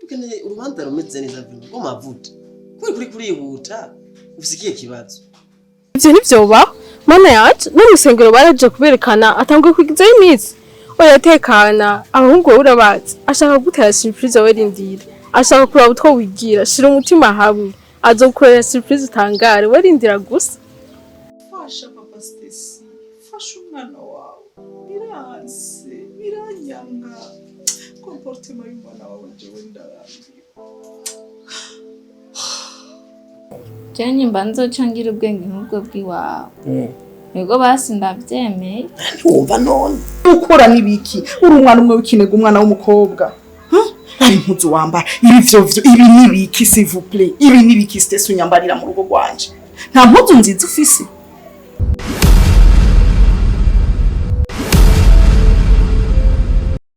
Dukeneye urubanza rumeze neza vino rw'amavuta. Kuri kuri kurihuta ufise ikihe kibazo? Ivyo ntivyobaho, Mana yacu! No musengero baraje kuberekana, atanguye kugizayo iminsi. Oya, tekana, abahungu wowe urabazi, ashaka kugutera surprise. Wowe rindira, ashaka kuraba utwo wigira. Shira umutima hamwe, azogukorera surprise utangare. We rindira gusa. Fasha papa Stacy, fasha umwana wawe. Biranse, biranyanga comportement y'umwana wawe. Jewe ndarambiwe. Jewe nyimba nzoca ngira ubwenge nk'ubwo bw'iwawe. Yego basi, ndavyemeye. Ntiwumva none? Ukora n'ibiki? Uri umwana umwe w'ikinega, umwana w'umukobwa. Huh? Ari impuzu wambara ibi vyo vyo, ibi n'ibiki, s'il vous plaît? Ibi n'ibiki, Stacy, unyambarira mu rugo rwanje? Nta mpuzu nziza ufise.